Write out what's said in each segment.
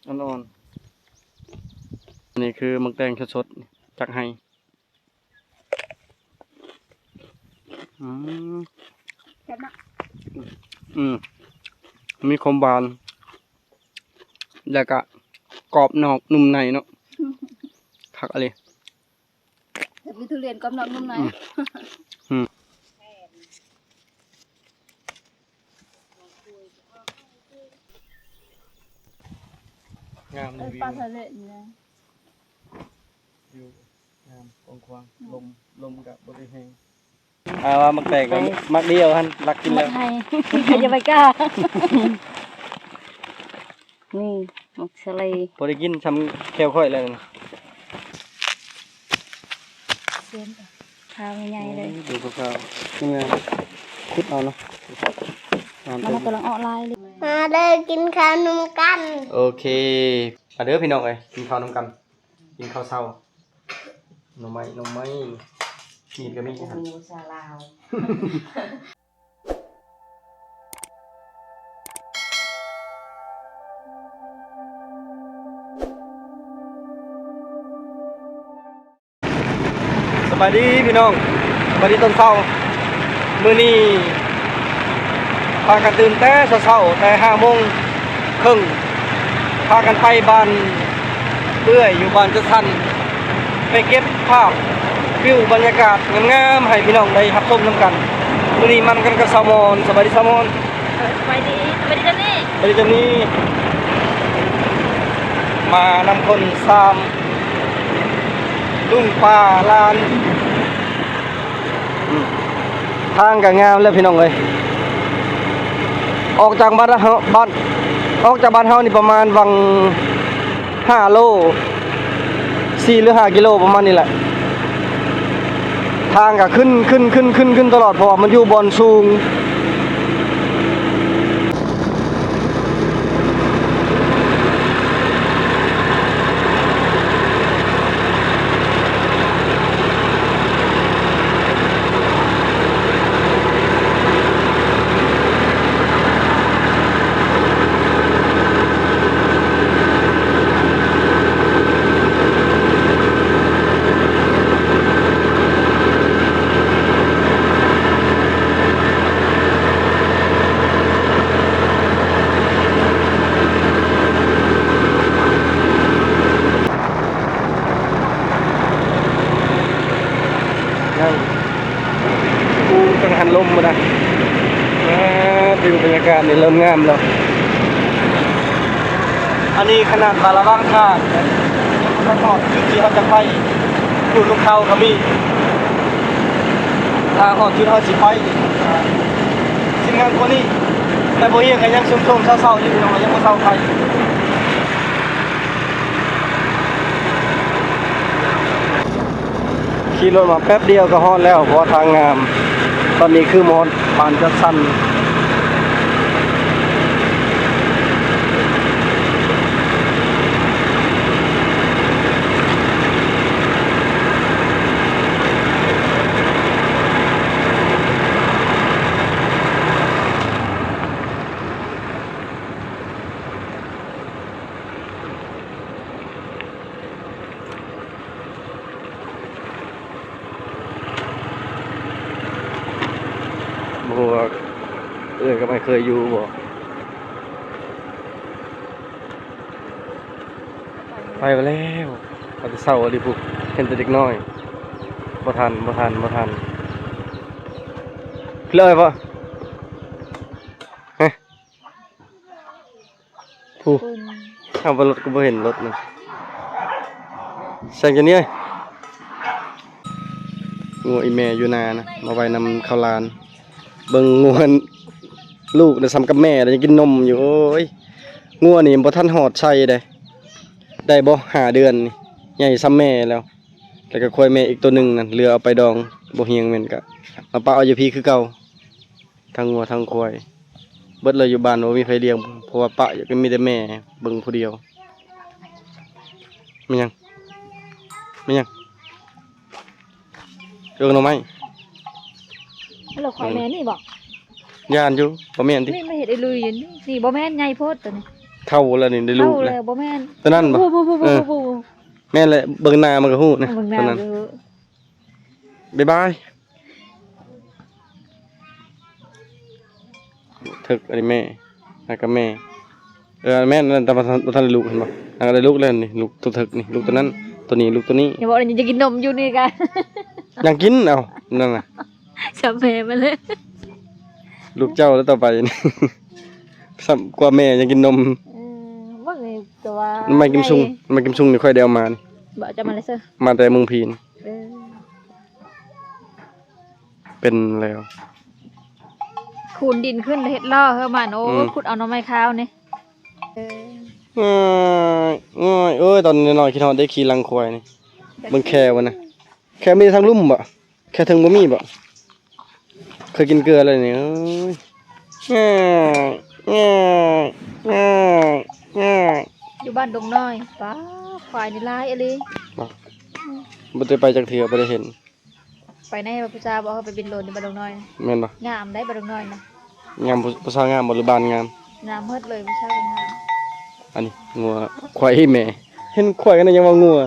ອ່ອນໆ ອັນນີ້ຄືໝາກແຕງສົດໆ ຈາກໄຮ່. ອືມ ແຊບເນາະ. ອືມ ມີຄວາມຫວານ ແລ້ວກະກອບນອກນຸ່ມໃນເນາະ. ຄັກອີ່ຫຼີ. ແບບມີທຸລຽນກອບນອກນຸ່ມໃນ. ອືມ ອືມ ງາມເລີຍ ເອີ ວິວ ປາທະເລນີ້ນະ ວິວງາມກວ້າງຂວາງ. ອືມ ລົມ ລົມກະບໍ່ໄດ້ແຮງ. ອ່າ ວ່າໝາກແຕງກໍໝາກດຽວຫັ້ນ ລັກກິນແລ້ວ ໝາກໄຮ ຢ່າໄປກ້າ. ນີ້ໝາກສະເລ ພໍໄດ້ກິນຊ່ຳແຂ້ວຂ້ອຍແລ້ວນະ. ເຊນ ຂາວໃຫຍ່ໆເລີຍ. ໂອ້ ດູຂາວໆ ງາມໆ ຂຸດເອົາເນາະ. ງາມ ມັນກຳລັງອອກລາຍເລີຍ. ມາເດີ ກິນເຂົ້ານຳກັນ. ໂອເຄ ມາເດີພີ່ນ້ອງເອີຍ ກິນເຂົ້ານຳກັນ. ກິນເຂົ້າເຊົ້າ ໜໍ່ໄມ້ ໜໍ່ໄມ້ ມີດກໍມີ. ໂອ້ໂຫ ຊາລາວ. ສະບາຍດີພີ່ນ້ອງ ສະບາຍດີຕອນເຊົ້າ. ມື້ນີ້ພາກັນຕື່ນແຕ່ເຊົ້າໆ ແຕ່ຫ້າໂມງເຄິ່ງ ພາກັນໄປບ້ານເອື້ອຍ ຢູ່ບ້ານຈັດສັນ ໄປເກັບພາບວິວບັນຍາກາດງາມໆ ໃຫ້ພີ່ນ້ອງໄດ້ຮັບຊົມນຳກັນ. ມື້ນີ້ມານຳກັນກັບສາວມອນ. ສະບາຍດີສາວມອນ. ເອີ ສະບາຍດີ ສະບາຍດີເຈົ້ານີ້ ສະບາຍດີເຈົ້ານີ້. ມານຳຄົນສາມລຸງປ້າຫຼານ. ອືມ ທາງກໍງາມແລ້ວພີ່ນ້ອງເອີຍ. ອອກຈາກບ້ານເຮົາ ບ້ານ ອອກຈາກບ້ານເຮົານີ້ປະມານຫວ່າງຫ້າໂລ ສີ່ ຫຼື ຫ້າກິໂລ ປະມານນີ້ແຫຼະ. ທາງກໍຂຶ້ນ ຂຶ້ນ ຂຶ້ນ ຂຶ້ນ ຂຶ້ນຕະຫຼອດ ເພາະວ່າມັນຢູ່ບ່ອນສູງ. ໂອ້ ກັງຫັນລົມພຸ້ນນະ. ອ່າ ວິວບັນຍາກາດນີ້ເລີ່ມງາມແລ້ວ. ອັນນີ້ຂະໜາດວ່າລະຫວ່າງທາງ ຍັງບໍ່ທັນຮອດຈຸດທີ່ເຮົາຈະໄປ ຢູ່ນຳເຂົາກໍມີ. ຖ້າຮອດຈຸດເຮົາຊິໄປ ຊິງາມກວ່ານີ້ ແຕ່ບໍ່ຮຽງກໍຍັງຊຸ່ມໆ ເຊົາໆ ຢູ່ ຍັງບໍ່ເຊົາໄປ. ຂີ່ລົດມາແປັບດຽວກໍຮອດແລ້ວ ເພາະວ່າທາງງາມ. ຕອນນີ້ຄືມາຮອດບ້ານຈັດສັນ. ບໍ່ຮູ້ວ່າເອື້ອຍກັບອ້າຍເຄີຍຢູ່ບໍ່? ໄປແລ້ວ ໄປແຕ່ເຊົ້າອີ່ຫຼີພຸ້ນ ເຫັນແຕ່ເດັກນ້ອຍ. ບໍ່ທັນ ບໍ່ທັນ ບໍ່ທັນ. ເລີຍບໍ່? ຮະ? ຜູ້ ເອົາໄປລົດກໍບໍ່ເຫັນລົດນະ. ແຊງຈະນີ້ເອີຍ ງົວອີແມ່ຢູ່ນານະ ມາໄວ້ນຳເຂົາຫຼານ. ເບິ່ງງົວ ລູກນະສ່ຳກັບແມ່ ຍັງກິນນົມຢູ່. ໂອ້ຍ ງົວນີ້ບໍ່ທັນຮອດໄຊເດ້ ໄດ້ບໍ່ ຫ້າເດືອນນີ້ ໃຫຍ່ສ່ຳແມ່ແລ້ວ. ແລ້ວກໍຄວາຍແມ່ອີກໂຕໜຶ່ງນັ້ນ ເຫຼືອເອົາໄປດອງ ບໍ່ຮຽງແມ່ນກະມາປະໄວ້ຢູ່ພີ້ຄືເກົ່າ. ທັງງົວທັງຄວາຍເບິດເລີຍຢູ່ບ້ານ ບໍ່ມີໃຜລ້ຽງ ເພາະວ່າປະກໍມີແຕ່ແມ່ເບິ່ງຜູ້ດຽວ. ແມ່ນຫຍັງ? ແມ່ນຫຍັງ? ເອີ້ນໜໍ່ໄມ້. ແລ້ວຄວາຍແມ່ນີ້ບໍ່? ຢ້ານຢູ່ ບໍ່ແມ່ນຕິ? ນີ້ມາເຮັດໄອ້ລຸຍຢູ່ນີ້. ນີ້ບໍ່ແມ່ນ ໃຫຍ່ໂພດໂຕນີ້. ເຖົ້າແລ້ວນີ້ ໄດ້ລູກແລ້ວ ເຖົ້າແລ້ວ ບໍ່ແມ່ນ ຕົວນັ້ນບໍ່? ບໍ່ ບໍ່ ບໍ່ ເອີ ບໍ່ ບໍ່ ບໍ່ ແມ່ນແຫຼະ ເບິ່ງໜ້າມັນກໍຮູ້ນະ ເບິ່ງໜ້າ ຕົວນັ້ນ ກໍຮູ້. ບາຍບາຍ. ເຖິກ ອັນນີ້ແມ່ ແລ້ວກໍແມ່ ເອີ ແມ່ນ ແຕ່ວ່າບໍ່ທັນ ບໍ່ທັນໄດ້ລູກ ເຫັນບໍ່? ນາງກໍໄດ້ລູກແລ້ວນີ້ ລູກຕົວເຖິກນີ້ ລູກຕົວນັ້ນ ຕົວນີ້ ລູກຕົວນີ້ ຢ່າບອກເລີຍ ຍັງກິນນົມຢູ່ນີ້ກະ ຍັງກິນ ເອົ້າ ນັ້ນນະ ສຳແມ່ມາເລີຍ ລູກເຈົ້າແລ້ວຕໍ່ໄປນີ້ ສ່ຳກວ່າແມ່ຍັງກິນນົມ. ເອີ ເບິ່ງນີ້ ແຕ່ວ່າ ໄມ້ກິມຊຸງ ໄມ້ກິມຊຸງນີ້ຂ້ອຍໄດ້ເອົາມານີ້ ບໍ່ ເຈົ້າມາແລ້ວເຊີ ມາແຕ່ເມືອງພີນ. ເອີ ເປັນແລ້ວ ຂູດດິນຂຶ້ນ ເຮັດລໍ້ເຮີມັນ. ໂອ້ຍ ອືມ ຂຸດເອົາໜໍ່ໄມ້ຂາວນີ້. ເອີ ງ່າຍ ງ່າຍ ເອີຍ ຕອນນ້ອຍໆ ຄິດຮອດເດ້ຂີ່ຫຼັງຄວາຍນີ້ ເບິ່ງແຂ້ວະນະ ແຂ້ວມີແຕ່ທາງລຸ່ມບໍ? ແຂ້ວເທິງບໍ່ມີບໍ? ເຄີຍກິນເກືອແລ້ວນີ້ ເອີຍ ງ່າຍ ງ່າຍ ງ່າຍ ງ່າຍ. ຢູ່ບ້ານດົງນ້ອຍ ປ້າ ຄວາຍນີ້ຫຼາຍອີ່ຫຼີ. ບໍ່ ບໍ່ໄດ້ໄປຈັກເທື່ອ ບໍ່ໄດ້ເຫັນ. ໄປໃນວ່າຜູ້ສາວບອກເຮົາໄປບິນໂດຣນຢູ່ບ້ານດົງນ້ອຍ ແມ່ນບໍ່? ງາມໄດ໋ບ້ານດົງນ້ອຍນະ. ງາມ ຜູ້ ຜູ້ສາວງາມບໍ່ ຫຼືບ້ານງາມ? ງາມໝົດເລີຍ ຜູ້ສາວກໍງາມ. ອັນນີ້ງົວ ຄວາຍແມ່ ເຫັນຄວາຍກໍຍັງວ່າງົວ.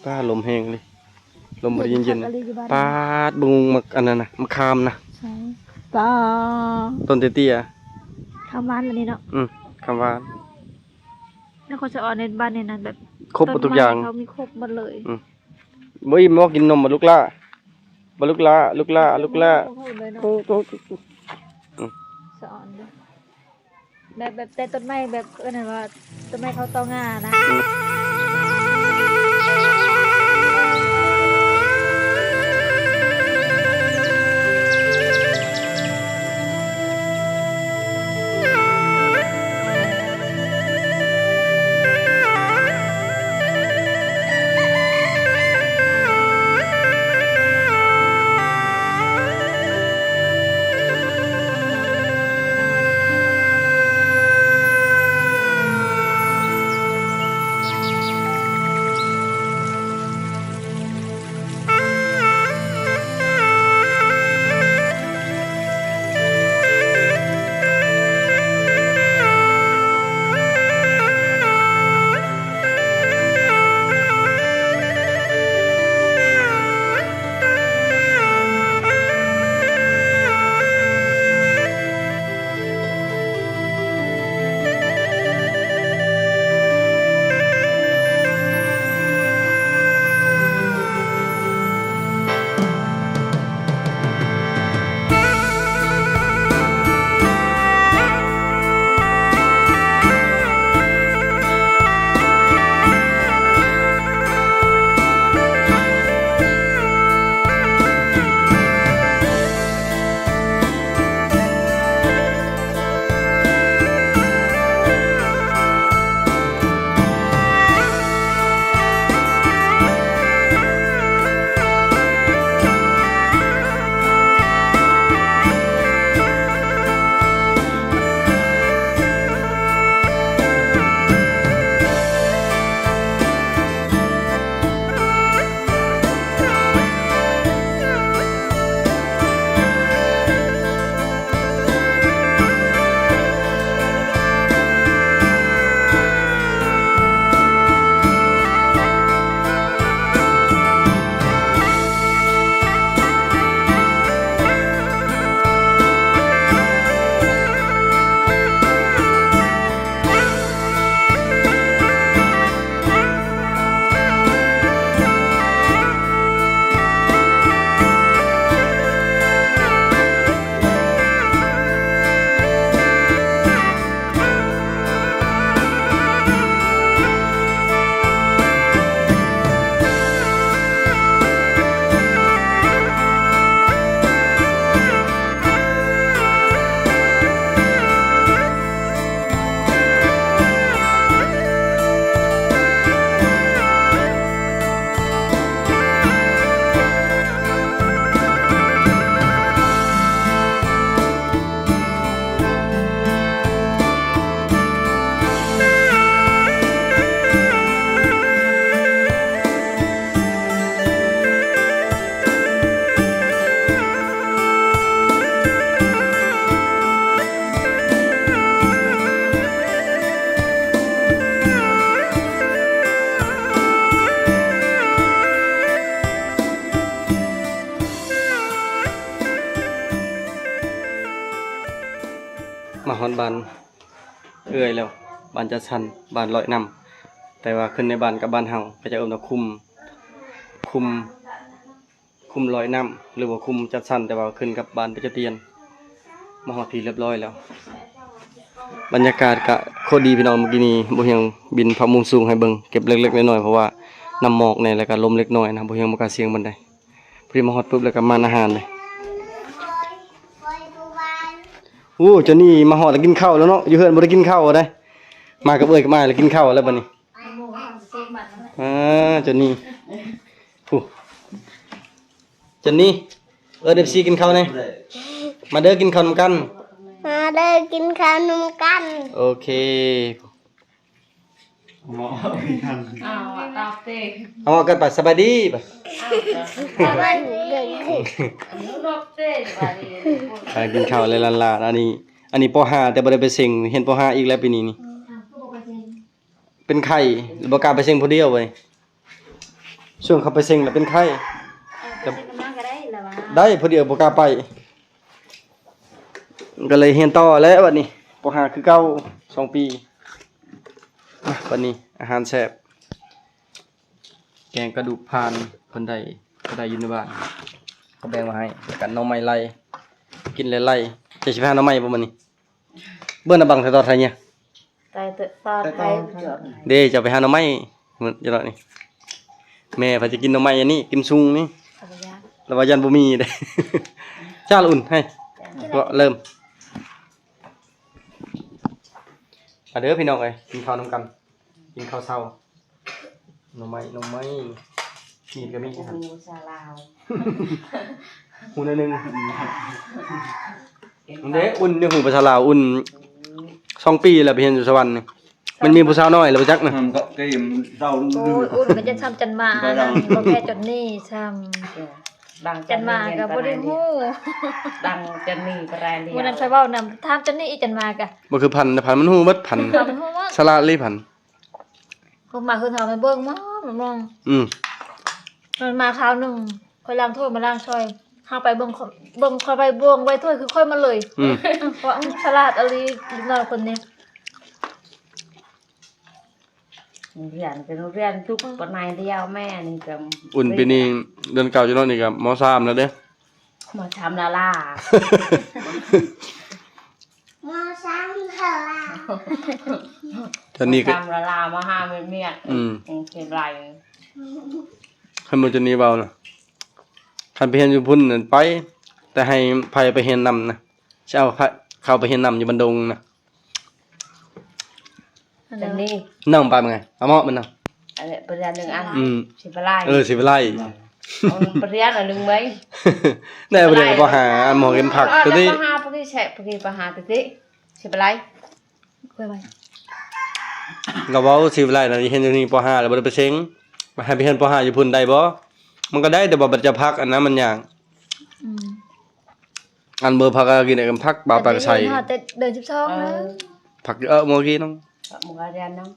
ປ້າ ລົມແຮງເລີຍ ລົມບໍ່ໄດ້ເຢັນໆ. ເຢັນຄັກອີ່ຫຼີຢູ່ບ້ານ ປາດ ເບິ່ງໝາກອັນນັ້ນນະ ໝາກຂາມນະ. ໃສ? ປ້າ ຕົ້ນເຕ້ຍໆ ຂາມຫວານອັນນີ້ເນາະ. ອືມ ຂາມຫວານ. ນະຄອນສະອອນໃນບ້ານນີ້ນະ ແບບ ຄົບໝົດທຸກຢ່າງ ຕົ້ນໄມ້ເຂົາມີຄົບໝົດເລີຍ. ອືມ ບໍ່ອີ່ມບໍ່ ກິນນົມບໍ່ລູກຫຼ້າ ບໍ່ລູກຫຼ້າ ລູກຫຼ້າ ລູກຫຼ້າ. ໂອ້ ໂອ້ ອືມ ສະອອນເດີ້ ແບບ ແບບແຕ່ຕົ້ນໄມ້ ແບບ ເອີ້ນຫຍັງວ່າ ຕົ້ນໄມ້ເຂົາຕໍ່ງ່ານະ. ອືມ ມາຮອດບ້ານເອື້ອຍແລ້ວ, ບ້ານຈັດສັນ, ບ້ານລອຍນ້ຳ, ແຕ່ວ່າຂຶ້ນໃນບ້ານກັບບ້ານເຮົາ ເຂົາເຈົ້າເອີ້ນວ່າຄຸ້ມ, ຄຸ້ມ, ຄຸ້ມລອຍນ້ຳ ຫຼືວ່າຄຸ້ມຈັດສັນ, ແຕ່ວ່າຂຶ້ນກັບບ້ານປະຈະຕຽນ. ມາຮອດພີ້ຮຽບຮ້ອຍແລ້ວ. ບັນຍາກາດກະໂຄດດີພີ່ນ້ອງ, ມື້ກີ້ນີ້ບໍ່ຮຽງບິນຜັກມຸມສູງໃຫ້ເບິ່ງ, ເກັບເລັກໆນ້ອຍໆ ເພາະວ່ານ້ຳໝອກແດ່ ແລ້ວກະລົມເລັກນ້ອຍນະ, ບໍ່ຮຽງບໍ່ກ້າສຽງປານໃດ. ພໍດີມາຮອດປຶບແລ້ວກໍມານອາຫານເລີຍ. ໂອ້ ເຈົ້ານີ້ມາຮອດແລ້ວກິນເຂົ້າແລ້ວເນາະ, ຢູ່ເຮືອນບໍ່ໄດ້ກິນເຂົ້າໃດ. ມາກັບເອື້ອຍກັບອ້າຍແລ້ວກິນເຂົ້າແລ້ວບັດນີ້. ອ່າ ເຈົ້ານີ້ ຜູ້ ເຈົ້ານີ້ ເອີ້ນເອັຟຊີກິນເຂົ້າແດ່. ມາເດີ ກິນເຂົ້ານຳກັນ. ມາເດີ ກິນເຂົ້ານຳກັນ. ໂອເຄ. ເອົາ ເອົາກັນໄປ ສະບາຍດີໄປ. ສະບາຍດີ. ໄປກິນເຂົ້າແລ້ວຫຼານໆ. ອັນນີ້ ອັນນີ້ ປໍຫ້າ ແຕ່ບໍ່ໄດ້ໄປເສັງ, ຮຽນປໍຫ້າອີກແລ້ວປີນີ້ນີ້. ເປັນໄຂ້ ບໍ່ກ້າໄປເສັງຜູ້ດຽວເວີຍ. ຊ່ວງເຂົາໄປເສັງແລ້ວເປັນໄຂ້. ເອີ ໄປເສັງນຳມາກໍໄດ້ລະວ່າ. ໄດ້ ຜູ້ດຽວບໍ່ກ້າໄປ. ກໍເລີຍຮຽນຕໍ່ແລ້ວບັດນີ້ ປໍຫ້າຄືເກົ່າ ສອງປີ. ມາ ບັດນີ້ອາຫານແຊບ. ແກງກະດູກພານ ເພິ່ນໄດ້ ເພິ່ນໄດ້ຢູ່ໃນບ້ານ ເຂົາແບ່ງມາໃຫ້ ແລ້ວກະໜໍ່ໄມ້ໄລ່ ກິນໄລ່ໆ. ເຈົ້າຊິໄປຫາໜໍ່ໄມ້ບໍ່ມື້ນີ້? ເບິ່ງນະບັງ ແຕ່ຕອນໄທເຍ ແຕ່ຕອນໄທ. ເດ້ ເຈົ້າໄປຫາໜໍ່ໄມ້ມື້ນີ້. ແມ່ເພິ່ນຈະກິນໜໍ່ໄມ້ອັນນີ້ ກິມຊຸງນີ້. ລະວ່າຢ້ານບໍ່ມີເດ້. ຈ້າລະອຸ່ນໃຫ້ ກໍເລີ່ມ. ມາເດີພີ່ນ້ອງເອີຍ ກິນເຂົ້ານຳກັນ. ກິນເຂົ້າເຊົ້າ. ໜໍ່ໄມ້ ໜໍ່ໄມ້ ມີດກໍມີ. ຮູ້ພາສາລາວ ຮູ້ໜ້ອຍໜຶ່ງ. ເດ້ ອຸ່ນ ໄດ້ຮູ້ພາສາລາວ. ອຸ່ນ ສອງປີແລ້ວໄປຮຽນຢູ່ສະຫວັນນີ້. ມັນມີຜູ້ສາວນ້ອຍແລ້ວບໍ່ຈັກນະ. ມັນກໍເກມເຈົ້າ. ໂອ້ຍ ອຸ່ນກໍຈະຊ້ຳຈັນມານະ ບໍ່ແພ້ຈັນນີ້ຊ້ຳ. ຈັນມາກໍບໍ່ໄດ້ຮູ້. ດັງຈັນນີ້ກໍໄດ້. ມື້ນັ້ນຂ້ອຍເວົ້ານຳ ຖາມຈັນນີ້ອີກ ຈັນມາກະ ບໍ່ຄືພັນນະ. ພັນມັນຮູ້ໝົດ. ພັນ ພັນມັນຮູ້ໝົດ. ສະຫຼາດອີ່ຫຼີພັນ. ເພິ່ນມາຄືເຮົາໄປເບິ່ງມາມອງ. ອືມ ມັນມາຄາວໜຶ່ງ ຂ້ອຍລ້າງຖ້ວຍມາລ້າງຊ່ອຍ. ເຮົາໄປເບິ່ງ ເບິ່ງຂ້ອຍໄປບ່ວງໄວ້ຖ້ວຍຄືຂ້ອຍມາເລີຍ. ອືມ ເພາະສະຫຼາດອີ່ຫຼີເດັກນ້ອຍຄົນນີ້. ໂຮງຮຽນເປັນໂຮງຮຽນຈຸກປານໃດດຽວ. ແມ່ນີ້ກໍ ອຸ່ນປີນີ້ເດືອນເກົ້າ ຈະນ້ອຍນີ້ກໍ ມໍສາມແລ້ວເດ້. ມາທຳລາລາ ມາສາມລາລາ ຕອນນີ້ກໍ ມາສາມລາລາ ມາຫ້າເມຍ. ອືມ ເປັນໄລ. ຄັນບໍ່ຈະນີ້ເວົ້ານະ ຄັນໄປຮຽນຢູ່ພຸ້ນນັ້ນໄປ ແຕ່ໃຫ້ໃຜໄປຮຽນນຳນະ ຊິເອົາເຂົ້າໄປຮຽນນຳຢູ່ບ້ານດົງນະ. ອັນນີ້ ນ້ອງປາເປັນໄງ? ເອົາເໝາະມັນນະ ອັນນີ້ປະຮຽນໜຶ່ງອັນ. ອືມ ຊິໄປໄລ່. ເອີ ຊິໄປໄລ່. ເອົາປະຮຽນອັນໜຶ່ງໄວ້ ໄດ້ປະຮຽນ ປ.ຫ້າ ອັນໝໍເຫັນຜັກ ເອີ ຕົວນີ້ ປ.ຫ້າ ປະຮຽນແຊະ ປະຮຽນ ປ.ຫ້າ ຕົວນີ້ ຊິໄປໄລ່. ລາວເວົ້າຊິໄປໄລ່ນະ ຮຽນຢູ່ນີ້ ປ.ຫ້າ ແລ້ວບໍ່ໄດ້ໄປເສັງ ໃຫ້ໄປຮຽນ ປ.ຫ້າ ຢູ່ພຸ້ນໄດ້ບໍ່? ມັນກໍໄດ້ ແຕ່ວ່າບັດຈະພັກອັນນັ້ນມັນຍາກ. ອືມ ອັນເບີພັກກໍກິນໄດ້ກັນ ພັກບ່າວປາກະໄຊ. ຮອດແຕ່ເດືອນສິບສອງ ເອີ ແລ້ວ ພັກຢູ່ ເອີ ມື້ກີ້ນ້ອງ ເອີ ມື້ກະຮຽນນ້ອງ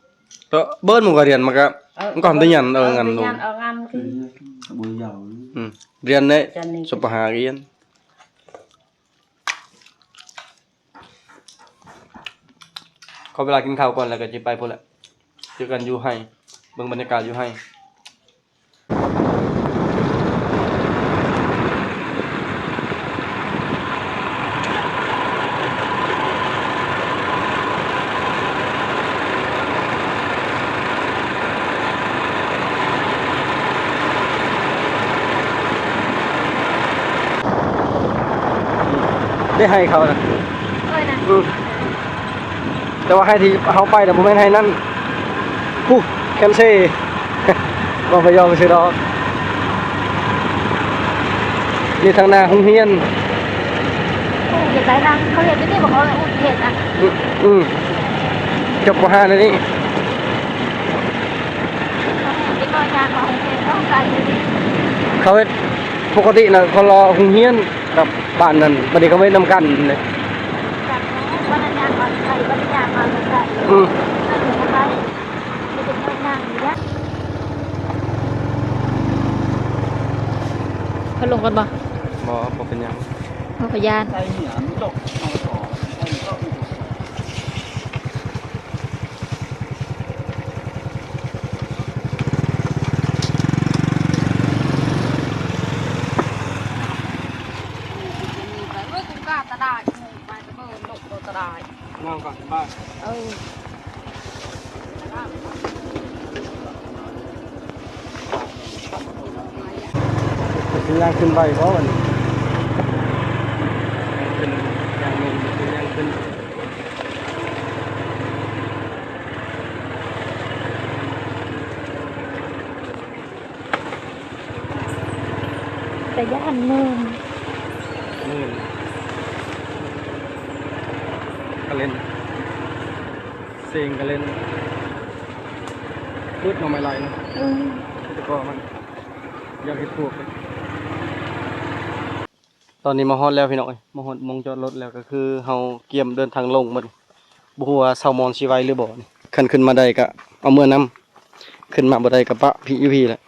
ເອີ ເບີນມື້ກະຮຽນ ມັນກະ ເອີ ມັນກໍໄດ້ຮຽນ ເອີ ງານ ເອີ ງານ ເອີ ງານຄື ອືມ ຮຽນເດ້ ຈົບ ປ.ຫ້າ ກະຮຽນ. ຂໍເວລາກິນເຂົ້າກ່ອນ ແລ້ວກໍຊິໄປພຸ້ນແຫຼະ ເຈີກັນຢູ່ໄຮ່ ເບິ່ງບັນຍາກາດຢູ່ໄຮ່. ໄດ້ໄຮ່ເຂົານະ ເອີນະ ອືມ ແຕ່ວ່າໄຮ່ທີ່ເຮົາໄປນະ ບໍ່ແມ່ນໄຮ່ນັ້ນ ພຸ້ນ ແຄມເຊ ເວົ້າໄປຢອກຊື່ດອກ. ນີ້ທາງໜ້າໂຮງຮຽນ ໂອ້ ເຮັດໄດ້ນະ ເຂົາເຮັດຢູ່ນີ້ບໍ່? ເຂົາເຮັດນະ ອືມ ອືມ ຈົບ ປ.ຫ້າ ແລ້ວນີ້ ເດັກນ້ອຍຍ່າງມາໂຮງຮຽນ ເຂົາເຮັດ ປົກກະຕິນະ ເຂົາເລາະໂຮງຮຽນກັບບ້ານນັ້ນ ບັດນີ້ເຂົາໄວ້ນຳກັນເລີຍ. ອືມ ເພິ່ນລົງກ່ອນບໍ່? ບໍ່ ບໍ່ເປັນຫຍັງ ບໍ່ພະຍານ. ນອນກ່ອນສະບາຍ. ເອີ ຊິຍ່າງຂຶ້ນໄຫວບໍ່ບັດນີ້? ຍ່າງຂຶ້ນ ຍ່າງລົງ ຍ່າງຂຶ້ນ. ແຕ່ຢ້ານມື່ນ ມື່ນ ກະເລັນ ເສັງກະເລັນ ພືດໜໍ່ໄມ້ໄຫຼເນາະ. ອື ແຕ່ກໍມັນຢາກເຮັດພວກ. ຕອນນີ້ມາຮອດແລ້ວພີ່ນ້ອງເອີຍ ມາຮອດໝ່ອງຈອດລົດແລ້ວ ກໍຄືເຮົາກຽມເດີນທາງລົງບັດນີ້. ບໍ່ຮູ້ວ່າຊາວມອນຊິໄຫວຫຼືບໍ່ນີ້. ຄັນຂຶ້ນມາໄດ້ກໍເອົາເມືອນຳ, ຂຶ້ນມາບໍ່ໄດ້ກໍປະພີ້ຢູ່ພີ້ແຫຼະ.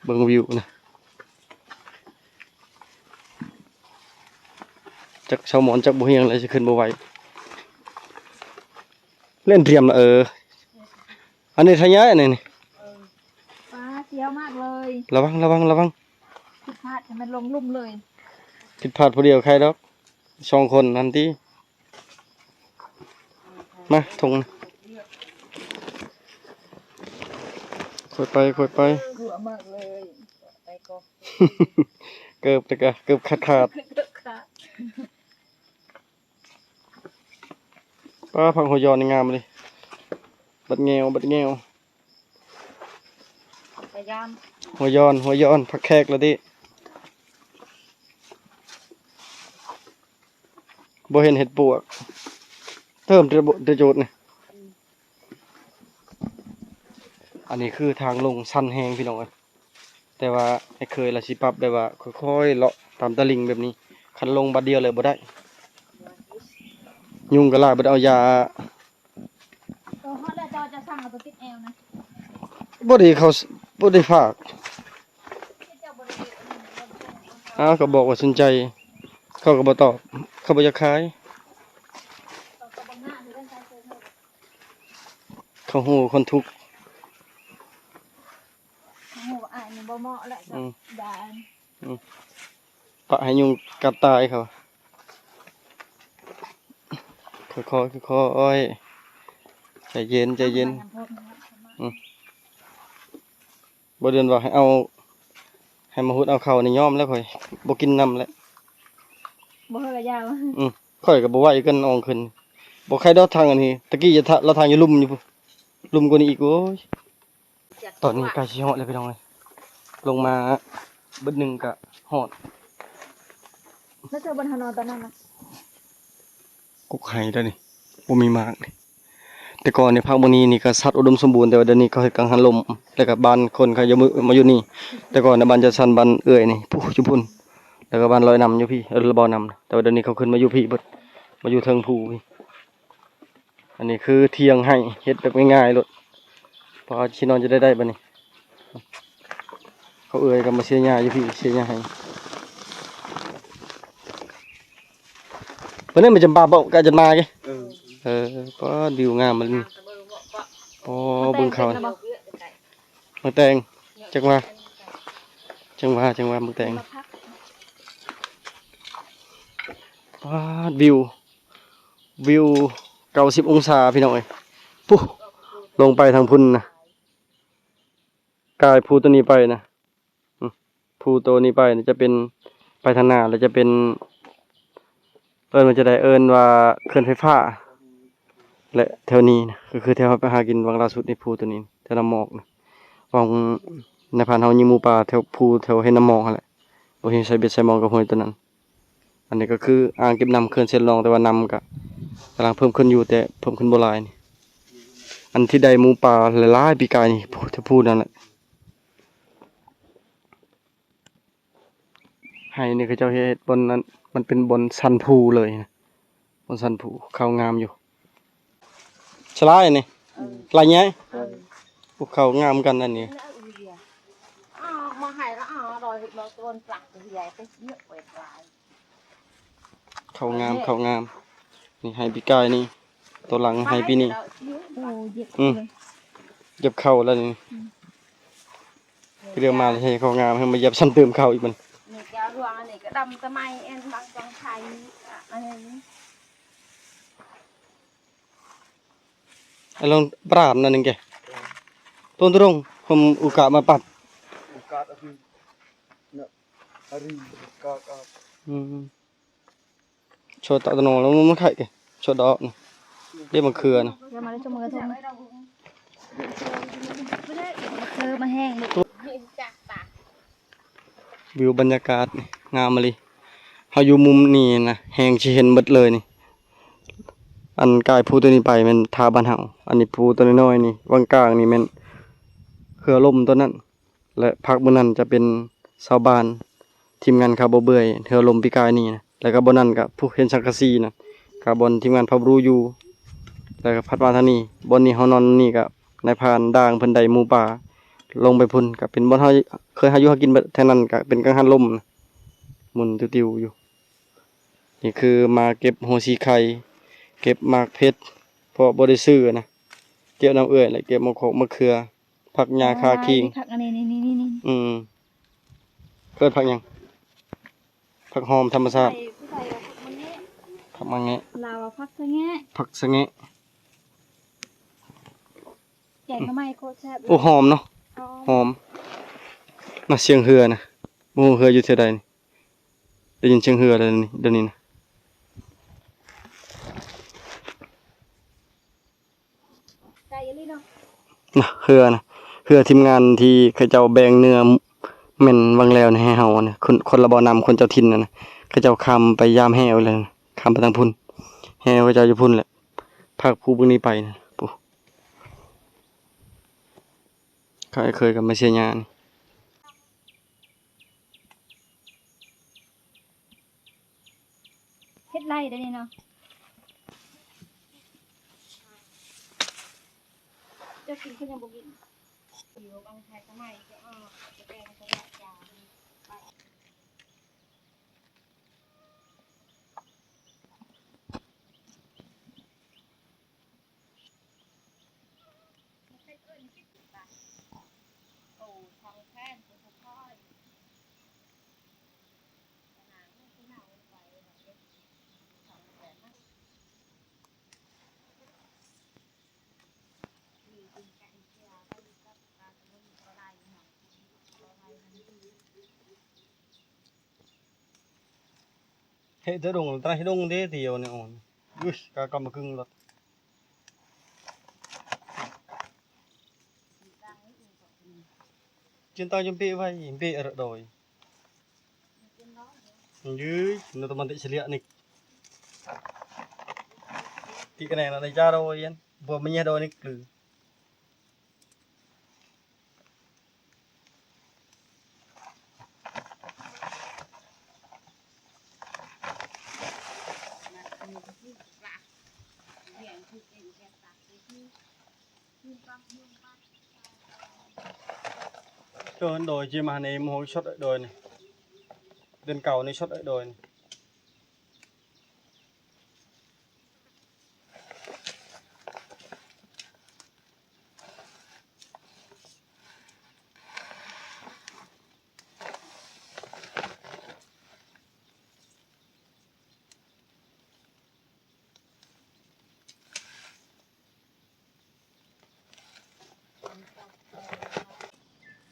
ເບິ່ງວິວນະ ຈັກຊາວມອນຈັກບໍ່ຮຽງແລ້ວ ຊິຂຶ້ນບໍ່ໄຫວ. ເລ່ນเตรียม ເອີ ອັນນີ້ທະຍາຍອັນນີ້ນີ້. ເອີ ປາ ສຽວມາກເລີຍ. ລະວັງ ລະວັງ ລະວັງ ຜິດພາດ ໃຫ້ມັນລົງລຸ່ມເລີຍ. ຜິດພາດຜູ້ດຽວໃຄດອກ ສອງຄົນຫັ້ນຕິ. ມາ ຖົງ ຄ່ອຍໄປ ຄ່ອຍໄປ. ກົວມາກເລີຍ ໄປກ່ອນ. ເກີບແຕ່ກະ ເກີບຂາດຂາດ ເກີບຂາດ. ປ້າ ຜັກຫົວຢອນນີ້ງາມເລີຍ ບັດແງວ ບັດແງວ. ພະຍາມ ຫົວຢອນ ຫົວຢອນ ຜັກແຂກລະຕິ. ບໍ່ເຫັນເຫັດປວກ ເຕີມແຕ່ ແຕ່ຈູດນີ້. ອັນນີ້ຄືທາງລົງຊັນແຮງພີ່ນ້ອງເອີຍ ແຕ່ວ່າອ້າຍເຂີຍລະຊິປັບແບບວ່າຄ່ອຍໆເລາະຕາມຕະລິ່ງແບບນີ້ ຄັນລົງບາດດຽວເລີຍບໍ່ໄດ້. ຍຸງກໍຫຼາຍ ບໍ່ໄດ້ເອົາຢາ. ໂຕຮອດແລ້ວເຈົ້າຈະສັ່ງເອົາໂຕຕິດແອວນະ. ບໍ່ໄດ້ເຂົາ ບໍ່ໄດ້ຝາກ. ເຈົ້າບໍ່ໄດ້ ອ້າວ ກໍບອກວ່າສົນໃຈ ເຂົາກໍບໍ່ຕອບ ເຂົາບໍ່ຢາກຂາຍ. ເຂົາຮູ້ຄົນທຸກ ເຂົາຮູ້ວ່າອ້າຍນີ້ບໍ່ເໝາະແລ້ວ. ອືມ ຢ່າ ອືມ ປະໃຫ້ຍຸງກັດຕາຍເຂົາ. ຄ່ອຍໆ ຄ່ອຍໆ ໃຈເຢັນ ໃຈເຢັນ. ອືມ ບໍ່ເດືອນວ່າໃຫ້ເອົາ ໃຫ້ມາຮຸດເອົາເຂົ້ານີ້ຍອມແລ້ວ ຂ້ອຍບໍ່ກິນນຳແລ້ວ. ບໍ່ເຮີກະຢາວ. ອືມ ຂ້ອຍກໍບໍ່ໄຫວຄືກັນ ອອງຂຶ້ນ ບໍ່ໄຄດອກທາງອັນນີ້. ຕະກີ້ລະທາງຢູ່ລຸ່ມຢູ່ພຸ້ນ ລຸ່ມກວ່ານີ້ອີກ. ໂອ້ຍ ຕອນນີ້ໃກ້ຊິຮອດແລ້ວພີ່ນ້ອງເອີຍ ລົງມາບຶດໜຶ່ງກະຮອດ. ແລ້ວເຈົ້າບ່ອນເຮົານອນຕອນນັ້ນນະ ກົກໄຮເດ້ນີ້ ບໍ່ມີໝາກນີ້. ແຕ່ກ່ອນນີ້ ພາກເມືອງນີ້ນີ້ກະສັດອຸດົມສົມບູນ ແຕ່ວ່າດຽວນີ້ເຂົາເຮັດກັງຫັນລົມ ແລ້ວກະບ້ານຄົນເຂົາຢູ່ ມາຢູ່ນີ້. ແຕ່ກ່ອນນະ ບ້ານຈັດສັນ ບ້ານເອື້ອຍນີ້ ພຸ້ນ ຢູ່ພຸ້ນ ແລ້ວກະບ້ານລອຍນ້ຳຢູ່ພີ້ ເອີ ລະບໍ່ນ້ຳ. ແຕ່ວ່າດຽວນີ້ເຂົາຂຶ້ນມາຢູ່ພີ້ເບິດ ມາຢູ່ເທິງພູພີ້. ອັນນີ້ຄືຖຽງໄຮ່ເຮັດແບບງ່າຍໆໂລດ ພໍຊິນອນຈະໄດ້ໄດ້ບັດນີ້. ເຂົາເອື້ອຍກໍມາເສຍຫຍ້າຢູ່ພີ້ ເສຍຫຍ້າໄຮ່. ເພິ່ນເອີ້ນມາຈຳປາບໍ່ ກະຈະມາເກ. ເອີ ເອີ ປ້າ ວິວງາມບັດນີ້. ໂອ້ ເບິ່ງເຂົາ ໝາກແຕງ ຈັກວ່າ ຈັກວ່າ ຈັກວ່າໝາກແຕງ. ປ້າ ວິວ ວິວເກົ້າສິບອົງສາພີ່ນ້ອງເອີຍ. ພຸ້ນ ລົງໄປທາງພຸ້ນນະ ກາຍພູໂຕນີ້ໄປນະ. ອືມ ພູໂຕນີ້ໄປນະ ຈະເປັນ ໄປທາງໜ້າແລ້ວຈະເປັນ ເອີ້ນວ່າຈັ່ງໃດ ເອີ້ນວ່າເຂື່ອນໄຟຟ້າ. ແລະແຖວນີ້ນະ ກໍຄືແຖວເຮົາໄປຫາກິນວັງລ່າສຸດນີ້ ພູໂຕນີ້ ແຖວນ້ຳໝອກນະ ຂອງນາຍພານເຮົາຍິງໝູປ່າແຖວພູ ແຖວເຮັດນ້ຳໝອກຫັ້ນແຫຼະ ບໍ່ເຫັນໃສ່ເບັດໃສ່ໝອງກັບຫ້ວຍໂຕນັ້ນ. ອັນນີ້ກໍຄືອ່າງເກັບນ້ຳເຂື່ອນເຊລອງ ແຕ່ວ່ານ້ຳກໍກຳລັງເພີ່ມຂຶ້ນຢູ່ ແຕ່ເພີ່ມຂຶ້ນບໍ່ຫຼາຍນີ້. ອັນທີ່ໄດ້ໝູປ່າຫຼາຍໆປີກາຍນີ້ ພູ ພູນັ້ນແຫຼະ. ໄຮ່ນີ້ເຂົາເຈົ້າເຮັດບ່ອນນັ້ນ ມັນເປັນບ່ອນຊັນພູເລີຍນະ ບ່ອນຊັນພູ ເຂົ້າງາມຢູ່. ສະຫຼາຍນີ້ ເອີ ຫຼາຍໃຫຍ່ ເອີ ພວກເຂົາງາມກັນອັນນີ້. ເຂົ້າງາມ ເຂົ້າງາມ ນີ້ໄຮ່ປີກາຍນີ້ ໂຕຫຼັງໄຮ່ປີນີ້. ໂອ້ ເຢັບ ອືມ ເລີຍ ເຢັບເຂົ້າແລ້ວນີ້. ອືມ ເລື່ອງມາເຮັດເຂົ້າງາມ ໃຫ້ມາຢຽບຊ້ຳເຕີມເຂົ້າອີກມັນ. ນີ້ກະຮ່ວງອັນນີ້ກະດຳຕະໄໝ ອັນບາງກອງໄຂ່ ອ່າ Along brand na ning ke. Tondrong hom uka mapat. Uka aku. Na, hari uka ka. Hmm. Cho ta no lo mun khai ke. Cho dok na. Dia mangkhia na. ເອີ ມັນແຫ້ງລູກ. ວິວບັນຍາກາດນີ້ງາມອີ່ຫຼີ. ເຮົາຢູ່ມຸມນີ້ນະ ແຮງຊິເຫັນເບິດເລີຍນີ້. ອັນກາຍພູໂຕນີ້ໄປແມ່ນທ່າບ້ານເຮົາ. ອັນນີ້ພູໂຕນ້ອຍໆນີ້ ຫວ່າງກາງນີ້ແມ່ນເຮືອລົມໂຕນັ້ນ ແລະ ພັກມື້ນັ້ນຈະເປັນຊາວບ້ານ ທີມງານຄາບໍ່ເບື່ອຍ ເຮືອລົມປີກາຍນີ້ນະ. ແລ້ວກໍບ່ອນນັ້ນກໍຜູ້ເຫັນສັງກະສີນະ ກໍບ່ອນທີມງານພາບຣູຢູ່. ແລ້ວກໍຖັດມາທາງນີ້ ບ່ອນນີ້ເຮົານອນນີ້ກໍນາຍພານດ່າງເພິ່ນໄດ້ໝູປ່າລົງໄປພຸ້ນ ກໍເປັນບ່ອນເຮົາເຄີຍຫາຢູ່ຫາກິນແຖວນັ້ນ ກໍເປັນກັງຫັນລົມນະ ໝູນຕິວໆຢູ່. ນີ້ຄືມາເກັບຫົວສີໄຄ ເກັບໝາກເຜັດ ເພາະບໍ່ໄດ້ຊື້ນະ ເກັບນຳເອື້ອຍ ແລະ ເກັບໝາກຂອກໝາກເຂືອ ຜັກຫຍ້າຄາຄີງ. ຜັກອັນນີ້ ນີ້ ນີ້ ນີ້ ນີ້ ອືມ ເອີ້ນຜັກຫຍັງ? ຜັກຫອມທຳມະຊາດ ໃສ່ ໃສ່ ຜັກມະແງະ ຜັກມະແງະ ລາວວ່າຜັກສະແງະ ຜັກສະແງະ. ແກງໜໍ່ໄມ້ໂຄດແຊບເລີຍ. ໂອ້ ຫອມເນາະ ຫອມ ຫອມນະ. ສຽງເຮືອນະ ບໍ່ຮູ້ເຮືອຢູ່ແຖວໃດນີ້ ໄດ້ຍິນສຽງເຮືອແລ້ວນີ້ ດຽວນີ້ນະ. ໄກອີ່ຫຼີເນາະ ນະ ເຮືອນະ ເຮືອທີມງານທີ່ເຂົາເຈົ້າແບ່ງເນື້ອແມ່ນຫວ່າງແລ້ວນີ້ໃຫ້ເຮົານະ ຄົນ ຄົນລະບໍ່ນຳ ຄົນເຈົ້າຖິ່ນນັ້ນນະ ເຂົາເຈົ້າຂ້າມໄປຢາມແຮ້ວແລ້ວ ຂ້າມໄປທາງພຸ້ນ ແຮ້ວເຂົາເຈົ້າຢູ່ພຸ້ນແຫຼະ ພາກພູເບິ່ງນີ້ໄປນະ. ປູ້ ຂ້າເຄີຍກັບມາເຊຍານີ້. ເຮັດໄລ່ໄດ້ນີ້ເນາະ ເຈົ້າກິນເພິ່ນຍັງບໍ່ກິນ. ເຮັດແຕ່ດົງ ຕາຍດົງເດ້ ດຽວນີ້ອ່ອນ. ອຸ້ຍ ກາກຳມາກຶ່ງລົດ ຈິນຕາຍຈຸມປີໄວ້ ປີອະຣະດອຍ ຍືຍ ນະຕະມັນຕິສະເລຍນິກ ຕິກະແນນອະໄລຈາໂດຍ ບໍ່ມະຍະໂດຍນິກ ຫຼື ໂດຍ ໂດຍ ຈິມາໃນໂມໂຫຊົດໂດຍນີ້ ເດືອນເກົ້ານີ້ຊົດໂດຍນີ້.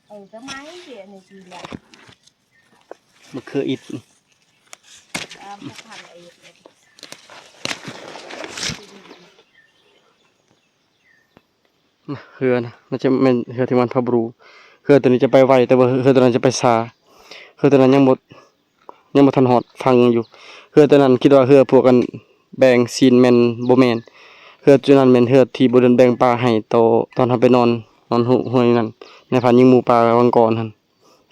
ເອີ ກໍໄມ້ເດ ອັນນີ້ຊິແຫຼະ ມະເຂືອອິດ ອ່າ ບໍ່ທັນໄອ້ ເຮືອນະ ມັນຈະແມ່ນເຮືອທີ່ມັນພັບບຣູ ເຮືອໂຕນີ້ຈະໄປໄວ ແຕ່ວ່າເຮືອໂຕນັ້ນຈະໄປຊ້າ ເຮືອໂຕນັ້ນຍັງບໍ່ ຍັງບໍ່ທັນຮອດຝັ່ງຢູ່. ເຮືອໂຕນັ້ນຄິດວ່າເຮືອພວກອັນແບ່ງຊີ້ນແມ່ນ ບໍ່ແມ່ນ ເຮືອໂຕນັ້ນແມ່ນເຮືອທີ່ບໍ່ໂດນແບ່ງປາໃຫ້ໂຕ ຕອນເຮົາໄປນອນ ນອນຫ້ວຍນັ້ນ ນາຍພານຍິງໝູປ່າວັງກອນຫັ້ນ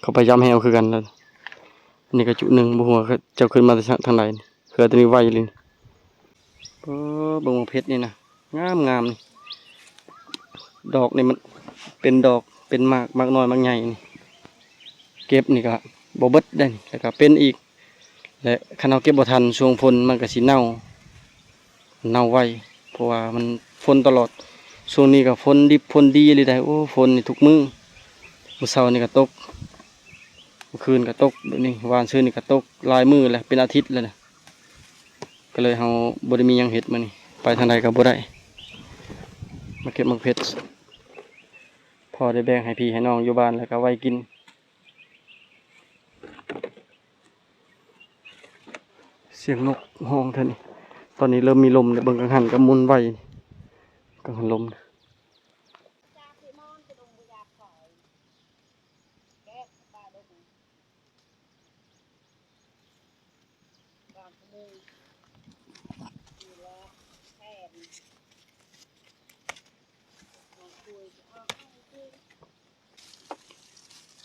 ເຂົາໄປຢາມແຮ້ວຄືກັນ. ອັນນີ້ກໍຈຸໜຶ່ງ ບໍ່ຮູ້ວ່າເຈົ້າຂຶ້ນມາແຕ່ທາງໃດ. ເຮືອໂຕນີ້ໄວອີ່ຫຼີ. ເອີ ເບິ່ງໝາກເຜັດນີ້ນະ ງາມໆ ນີ້ ດອກນີ້ມັນເປັນດອກ ເປັນໝາກ ໝາກນ້ອຍ ໝາກໃຫຍ່ນີ້ ເກັບນີ້ກະບໍ່ເບິດໄດ໋ ແລ້ວກະເປັນອີກ ແລະ ຄັນເຮົາເກັບບໍ່ທັນຊ່ວງຝົນ ມັນກະຊິເນົ່າ ເນົ່າໄວ ເພາະວ່າມັນຝົນຕະຫຼອດ. ຊ່ວງນີ້ກະຝົນດິບຝົນດີອີ່ຫຼີໄດ໋. ໂອ້ ຝົນນີ້ທຸກມື້ ມື້ເຊົ້ານີ້ກະຕົກ ມື້ຄືນກະຕົກ ແບບນີ້ ວານຊືນນີ້ກະຕົກ ຫຼາຍມື້ແລ້ວ ເປັນອາທິດແລ້ວນະ. ກໍເລີຍເຮົາບໍ່ໄດ້ມີຫຍັງເຮັດມື້ນີ້ ໄປທາງໃດກໍບໍ່ໄດ້ ມາເກັບໝາກເຜັດ ພໍໄດ້ແບ່ງໃຫ້ພີ່ໃຫ້ນ້ອງຢູ່ບ້ານ ແລ້ວກໍໄວ້ກິນ. ສຽງນົກຮ້ອງແທ້ນີ້ ຕອນນີ້ເລີ່ມມີລົມແລ້ວ ເບິ່ງກັງຫັນກໍໝຸນໄຫວ ກັງຫັນລົມ.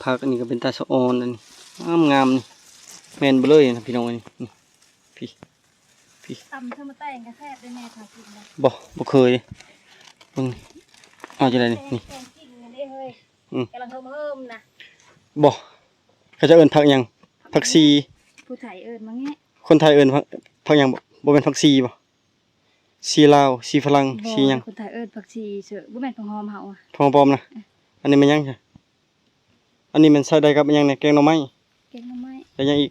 ຜັກອັນນີ້ກໍເປັນຕາສະອອນ ອັນນີ້ງາມໆ ນີ້ ແມ່ນເບີດເລີຍນະພີ່ນ້ອງ ອັນນີ້ ນີ້ ພີ້ ພີ້ ຕຳເຂົ້າໝາກແຕງກໍແຊບເດ້ແມ່ ຖ້າກິນນະ ບໍ່ ບໍ່ເຄີຍ ເບິ່ງ ເອົາຈັ່ງໃດນີ້ ນີ້ ແກງກິນນັ້ນເດ້ເຮີ້ຍ ອືມ ກຳລັງເຮີ້ມໆ ນະ ບໍ່ ເຂົາເຈົ້າເອີ້ນຜັກຫຍັງ? ຜັກຊີ ຜູ້ໄທເອີ້ນໝາກແງະ ຄົນໄທເອີ້ນຜັກ ຜັກຫຍັງ? ບໍ່ແມ່ນຜັກຊີບໍ່? ຊີລາວ ຊີຝຣັ່ງ ບໍ່ ຊີຫຍັງ? ຄົນໄທເອີ້ນຜັກຊີເສີ ບໍ່ແມ່ນຜັກຫອມເຮົາອະ ຜັກຫອມປ້ອມນະ ເອີ ອັນນີ້ແມ່ນຫຍັງຊະ? ອັນນີ້ແມ່ນໃສ່ໄດ້ກັບອີຫຍັງແດ່? ແກງໜໍ່ໄມ້ ແກງໜໍ່ໄມ້ ແລ້ວຫຍັງອີກ?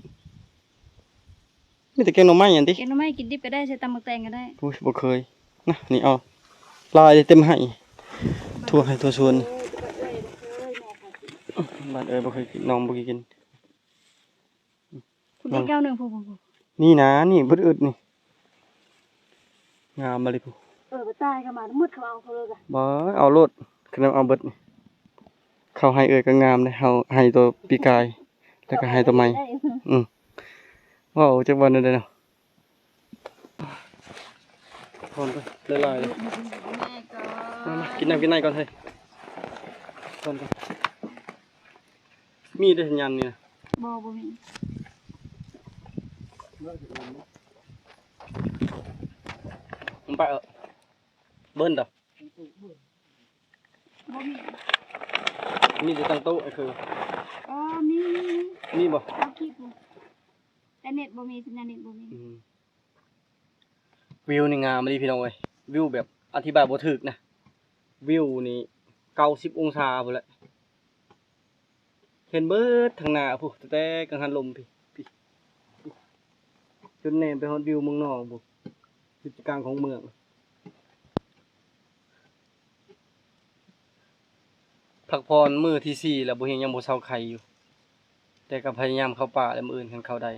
ມີແຕ່ແກງໜໍ່ໄມ້ຫັ້ນຕິ? ແກງໜໍ່ໄມ້ກິນດິບກໍໄດ້ ໃສ່ຕຳໝາກແຕງກໍໄດ້. ໂອ້ຍ ບໍ່ເຄີຍນະ ນີ້ເອົາຫຼາຍເຕັມໄຮ່ ທົ່ວໄຮ່ທົ່ວສວນ ເອີ ບໍ່ເຄີຍ ບໍ່ເຄີຍ ແມ່ກໍກິນ ບ້ານເອື້ອຍບໍ່ເຄີຍກິນ ນ້ອງບໍ່ເຄີຍກິນ. ພຸ້ນອີກແກ້ວໜຶ່ງ ພຸ້ນໆໆ ນີ້ນະ ນີ້ເບິດອຶດນີ້ ງາມມາເລີຍພຸ້ນ. ເອີ ບໍ່ຕາຍກໍມາໝົດ ເຂົາເອົາເຂົາເລີຍກະ ບໍ່ ເອົາໂລດ ຄັນເອົາເບິດນີ້. ເຂົ້າໄຮ່ເອື້ອຍກໍງາມເດ້ ເຮົາໄຮ່ໂຕປີກາຍ ແລ້ວກໍໄຮ່ໂຕໃໝ່ ໄດ້ ອືມ ເວົ້າຈັກວ່າແນວໃດເນາະ. ທອນໄປຫຼາຍໆ ເລີຍ ແມ່ກໍ ມາ ມາ ກິນນ້ຳກິນໃນກ່ອນເຮີ້ຍ ທອນກ່ອນ. ມີໄດ້ສັນຍານນີ້ນະ? ບໍ່ ບໍ່ມີ. ມັນໄປເອີ ເບິ່ນດອກ ບໍ່ມີ. ມີແຕ່ຕັ້ງໂຕະ ຄື ອໍ ມີ ມີ ມີ ມີບໍ່? ເອົາຄລິບຢູ່ ແຕ່ເນັດບໍ່ມີ ສັນຍານເນັດບໍ່ມີ. ອືມ. ວິວນີ້ງາມອີ່ຫຼີພີ່ນ້ອງເອີຍ ວິວແບບອະທິບາຍບໍ່ຖືກນະ ວິວນີ້ເກົ້າສິບອົງສາພຸ້ນແຫຼະ ເຫັນເບິດທາງໜ້າພຸ້ນ ແຕ່ກັງຫັນລົມພີ້ ພີ້ ຈົນແນມໄປຮອດວິວເມືອງນອກພຸ້ນ ຢູ່ໃຈກາງຂອງເມືອງ. ພັກຜ່ອນມື້ທີສີ່ແລ້ວ ບໍ່ເຮັດຫຍັງ ບໍ່ເຊົາໄຂ້ຢູ່ ແຕ່ກໍພະຍາຍາມເຂົ້າປ່າແລ້ວ ມື້ອື່ນຄັນເຂົ້າໄດ້.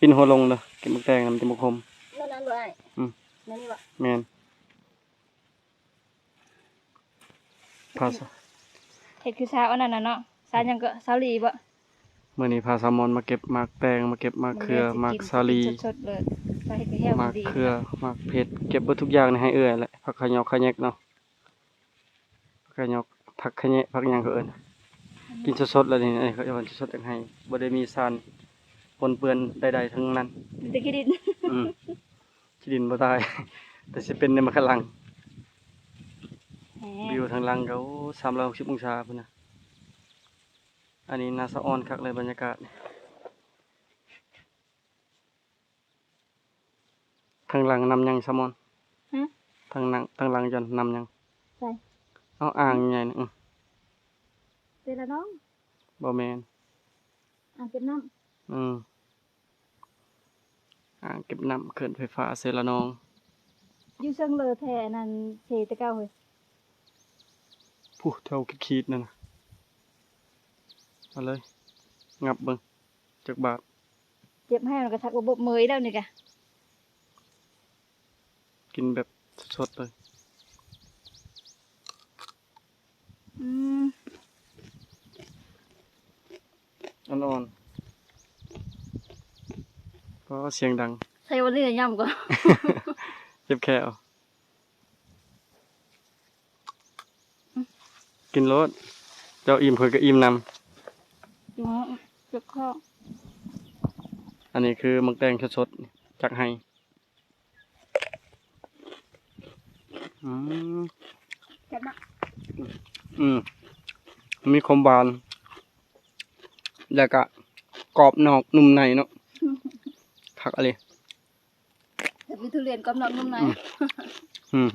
ປິ່ນຫົວລົງເດີ ກິນໝາກແຕງນຳ ມັນຈະບໍ່ຂົມ. ແມ່ນນັ້ນບໍ່ອ້າຍ? ອືມ ແມ່ນນີ້ບໍ່? ແມ່ນ. ພາສາ ເຮັດຄືສາວອັນນັ້ນນະເນາະ ສາວຫຍັງກໍ ສາວຫຼີບໍ່? ມື້ນີ້ພາສາວມອນມາເກັບໝາກແຕງ ມາເກັບໝາກເຂືອ ໝາກສາລີ ໝາກເຂືອ ໝາກເຜັດ ເກັບເບິດທຸກຢ່າງໃນໄຮ່ເອື້ອຍແຫຼະ ຜັກຂະຫຍອກຂະແຍກເນາະ ຜັກຂະຫຍອກ ຜັກຂະແຍະ ຜັກຫຍັງເຂົາເອີ້ນ ກິນສົດໆ ແລ້ວນີ້ ເອີ ເຂົາເອີ້ນສົດໆ ຈາກໄຮ່ ບໍ່ໄດ້ມີສານປົນເປື້ອນໃດໆ ທັງນັ້ນ ມີແຕ່ຂີ້ດິນ ອືມ. ທີ່ດິນບໍ່ຕາຍ ແຕ່ຊິເປັນໃນມັນກະຫຼັງ. ແຮະ ວິວທາງຫຼັງກໍ ໂອ້ ສາມຮ້ອຍຫົກສິບອົງສາພຸ້ນນະ. ອັນນີ້ໜ້າສະອອນຄັກເລີຍບັນຍາກາດ. ທາງຫຼັງນ້ຳຫຍັງສະມອນ? ຫຶ? ທາງໜັງ ທາງຫຼັງຈອນນ້ຳຫຍັງ? ໃສ? ເອົາອ່າງໃຫຍ່ນະ. ອື ເຊລະນອງ? ບໍ່ແມ່ນ ອ່າງເກັບນ້ຳ. ອື ອ່າງເກັບນ້ຳເຂື່ອນໄຟຟ້າເຊລະນອງ. ຢູ່ເຊິ່ງເລີແທ້ອັນນັ້ນເຊແຕ່ເກົ່າເຮີ້ຍ. ຜູ້ແຖວຂີດໆ ນັ້ນນະ. ເອົາເລີຍ ງັບເບິ່ງຈັກບາດ. ເຈັບແຮງແລ້ວກໍທັກວ່າບົບເມີອີກແລ້ວນີ້ກະ. ກິນແບບສົດໆ ເລີຍ. ອືມ ອ່ອນໆ ກໍສຽງດັງ. ໃສ່ວັນນີ້ຍຳກ່ອນ ເຈັບແຂ້ວ. ກິນໂລດ ເຈົ້າອີ່ມ ຂ້ອຍກໍອີ່ມນຳ. ເຈັບຄໍ. ອັນນີ້ຄືໝາກແຕງສົດໆ ຈາກໄຮ່. ອືມ ແຊບເນາະ. ອືມ ມີຄວາມຫວານ ແລ້ວກະກອບນອກນຸ່ມໃນເນາະ. ອືມ ຄັກອີ່ຫຼີ. ເຮັດຄືທຸລຽນກອບນອກນຸ່ມໃນ. ອືມ ອືມ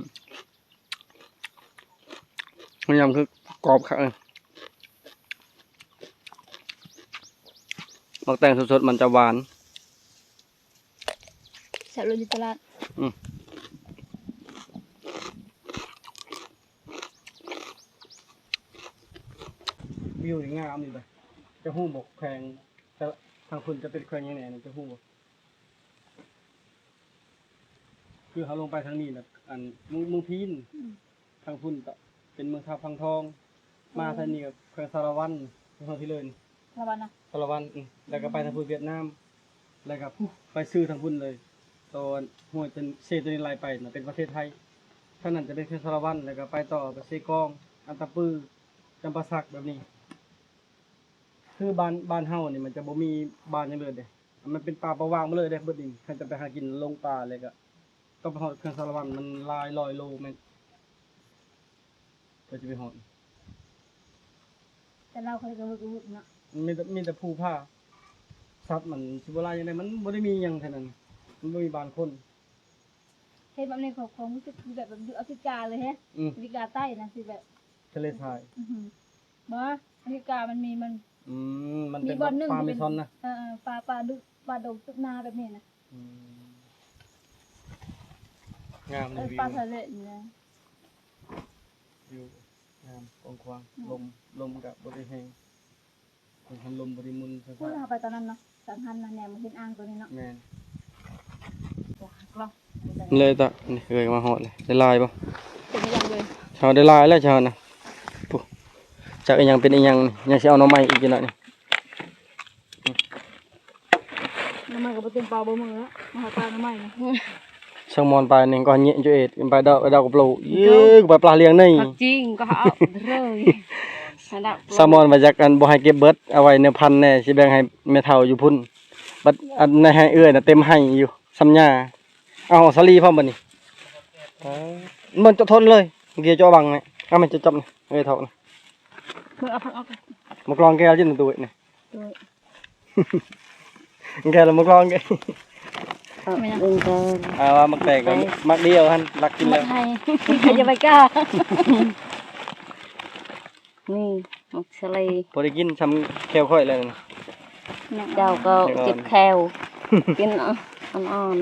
ມັນຍຳຄືກອບຄັກເລີຍ. ໝາກແຕງສົດໆ ມັນຈະຫວານ. ແຊບເລີຍຢູ່ຕະຫຼາດ. ອືມ. ວິວນີ້ງາມນີ້ເດ້. ເຈົ້າຮູ້ບໍ່ແຂວງ ແຕ່ທາງພຸ້ນຈະເປັນແຂວງຫຍັງແດ່ ເຈົ້າຮູ້ບໍ່? ຄືເຮົາລົງໄປທາງນີ້ແລ້ວ ອັນ ເມືອງ ເມືອງພີນ ອືມ ທາງພຸ້ນກະເປັນເມືອງທ່າພັງທອງ ອືມ ມາທາງນີ້ກະແຂວງສາລະວັນ ເຮົາທີ່ເລີຍນີ້ ສາລະວັນນະ ສາລະວັນ ອືມ ແລ້ວກະໄປທາງພຸ້ນຫວຽດນາມ ແລ້ວກະພຸ້ນໄປຊື່ທາງພຸ້ນເລີຍ ຕອນຫ້ວຍເຊໂຕນີ້ໄຫຼໄປນະເປັນປະເທດໄທ ທາງນັ້ນຈະເປັນແຂວງສາລະວັນ ແລ້ວກະໄປຕໍ່ໄປເຊກອງ ອັດຕະປື ຈຳປາສັກແບບນີ້. ຄືບ້ານ ບ້ານເຮົານີ້ມັນຈະບໍ່ມີບ້ານຫຍັງເລີຍເດ້ ມັນເປັນປ່າເປົ່າຫວ່າງໝົດເລີຍເດ້ ເບິດນີ້ ຄັນຈະໄປຫາກິນລົງປ່າແລ້ວກະຕ້ອງໄປຮອດແຂວງສາລະວັນ ມັນຫຼາຍຮ້ອຍໂລແມ່ນ ກວ່າຈະໄປຮອດ ແຕ່ລາວເຂົາກະວຶກໆເນາະ ມີແຕ່ ມີແຕ່ພູຜາ ສັດມັນຊິບໍ່ຫຼາຍຫຍັງໃດ ມັນບໍ່ໄດ້ມີຫຍັງແຖວນັ້ນ ມັນບໍ່ມີບ້ານຄົນ. ເຫັນແບບນີ້ ຄວາມ ຄວາມຮູ້ສຶກຄືແບບ ແບບຢູ່ອາຟຣິກາເລີຍແຮະ ອືມ ອາຟຣິກາໃຕ້ນະ ຄືແບບທະເລຊາຍ ອື ບໍ່ ອາຟຣິກາມັນມີ ມັນ ອືມ ມັນເປັນ ມີບ່ອນໜຶ່ງ ປ່າເມຊອນນະ ເອີ ເອີ ປ່າ ປ່າດຸ ປ່າດົງຕຶບໜາແບບນີ້ນະ ອືມ ງາມເລີຍ ເອີ ວິວ ປ່າທະເລນີ້ນະ ວິວງາມກວ້າງຂວາງ ອືມ ລົມ ລົມກະບໍ່ໄດ້ແຮງ. ເພິ່ນພັດລົມບໍ່ໄດ້ໝູນໄຟຟ້າ ພຸ້ນເຮົາໄປຕອນນັ້ນເນາະ ສັງຫັນນະ ແນມມາເຫັນອ່າງໂຕນີ້ເນາະ ແມ່ນ ເລີຍຕະ ນີ້ເອີຍ ມາຮອດເລີຍ ໄດ້ຫຼາຍບໍ່? ເປັນຫຍັງເລີຍ ເຮົາໄດ້ຫຼາຍແລ້ວເຈົ້ານະ ພຸ້ນ ຈັກອີ່ຫຍັງເປັນອີ່ຫຍັງນີ້ ຍັງຊິເອົາໜໍ່ໄມ້ອີກຢູ່ເນາະນີ້. ໜໍ່ໄມ້ກະບໍ່ເຕັມປ່າບໍ່ເມືອເນາະ ມາຫາປ່າໜໍ່ໄມ້ນະ ສາວມອນໄປນີ້ກໍເຍະຈຸເອດ ໄປດອກ ໄປດອກກະໂປ ເອີ ໄປປາລ້ຽງໃນ ພັກຈິງກໍເອົາເລີຍ ສາວມອນວ່າຢາກ ອັນ ບໍ່ໃຫ້ເກັບເບິດ ເອົາໄວ້ແນວພັນແດ່ ຊິແບ່ງໃຫ້ແມ່ເຖົ້າຢູ່ພຸ້ນ ບັດ ອັນ ໃນໄຮ່ເອື້ອຍນະເຕັມໄຮ່ຢູ່ ຊຳຫຍ້າ ເອົາສາລີພ້ອມບັດນີ້ ມັນຈະທົນເລີຍ ເກຍເຈາະບັງນີ້ ເອົາ ມັນຈະຈັບນີ້ ເອີ ເຖົ້ານີ້ ເບິ່ງເອົາຜັກອອກ ມາກລອງແກ້ວຈິນນະຕຸ້ຍນີ້ ແກ່ລະໝາກລອງແກ່ ເອົາ ເບິ່ງກ່ອນ ອ່າ ວ່າໝາກແຕງກໍໝາກດຽວຫັ້ນ ລັກກິນແລ້ວ ໝາກໄຮ ຢ່າໄປກ້າ ນີ້ໝາກສະເລ ພໍໄດ້ກິນຊ່ຳແຂ້ວຂ້ອຍແລ້ວນີ້ ເຈົ້າກໍເຈັບແຂ້ວ ກິນອ່ອນ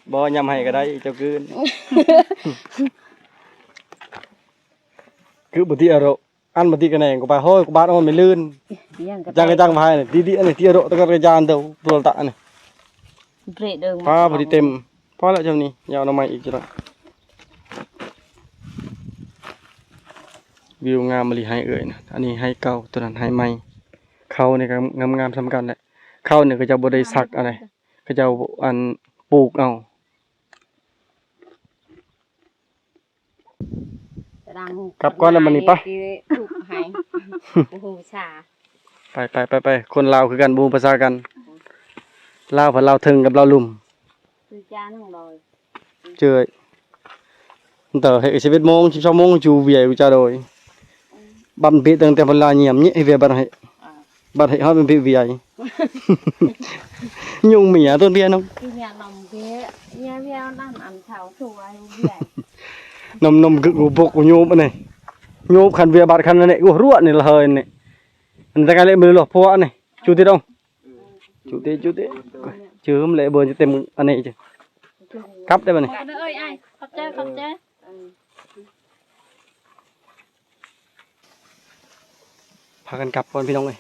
ໆ ບໍ່ ຍຳໃຫ້ກໍໄດ້ ເຈົ້າກືນ ຄືບໍ່ຕິອະໂຣ ອັນມາຕິກະແນງກູປາ ໂຫຍ ກູບາດອອນໄປລື່ນ ຈັ່ງກະຈັ່ງພາຍນີ້ ດີໆ ອັນນີ້ຕິໂຣຕະກະກະຍານເດີ ໂຕລະຕະນີ້ ເບຣກເດີ ປາ ພໍດີເຕັມ ພໍແລ້ວຊ່ຳນີ້ ຢ່າເອົາໜໍ່ໄມ້ອີກຈັກໜ້ອຍ ວິວງາມອີ່ຫຼີໄຮ່ເອື້ອຍນະ ອັນນີ້ໄຮ່ເກົ່າ ໂຕນັ້ນໄຮ່ໃໝ່ ເຂົ້ານີ້ກະງາມໆ ສ່ຳກັນແຫຼະ ເຂົ້ານີ້ເຂົາເຈົ້າບໍ່ໄດ້ສັກອັນໃດ ເຂົາເຈົ້າ ອັນ ປູກເອົາ. ກັບກ່ອນແລ້ວບັດນີ້ປະ ໄປ ໄປ ໄປ ໄປ ຄົນລາວຄືກັນ ບໍ່ຮູ້ພາສາກັນ ລາວພັດລາວເທິງກັບລາວລຸ່ມ ຄືຈານນ້ອງດອຍ ເຈີ ເຕີເຮັດສິບເອັດໂມງ ສິບສອງໂມງ ຢູ່ວຽຍ ກູຈາໂດຍ ບັດເບະຕັ້ງແຕ່ເວລາຍາມນີ້ ເຮັດວຽກບັດໃຫ້ ບັດໃຫ້ຮອດມັນເປັນເບຍ ຍຸງເມຍຕົ້ນເບຍນຳ ກິນເມຍນຳເບຍ ເມຍ ເມຍນັ້ນອັນເຖົ້າສວຍເບຍ ນຳ ນຳກຶກບໍ່ປົກໂຍບອັນນີ້ ໂຍບຄັນເບຍບາດຄັນອັນນີ້ ໂອ້ ຮົວະນີ້ລະເຮີຍນີ້ ອັນຕະກາຍເລະມືລະພວກອັນນີ້ ຈູຕິດອອງ ຈູຕິ ຈູຕິ ເຈີມເລະເບີຈະເຕັມອັນນີ້ ກັບໄດ້ບັດນີ້ ເອີຍ ອ້າຍ ຂອບໃຈ ຂອບໃຈ. ພາກັນກັບກ່ອນພີ່ນ້ອງເອີຍ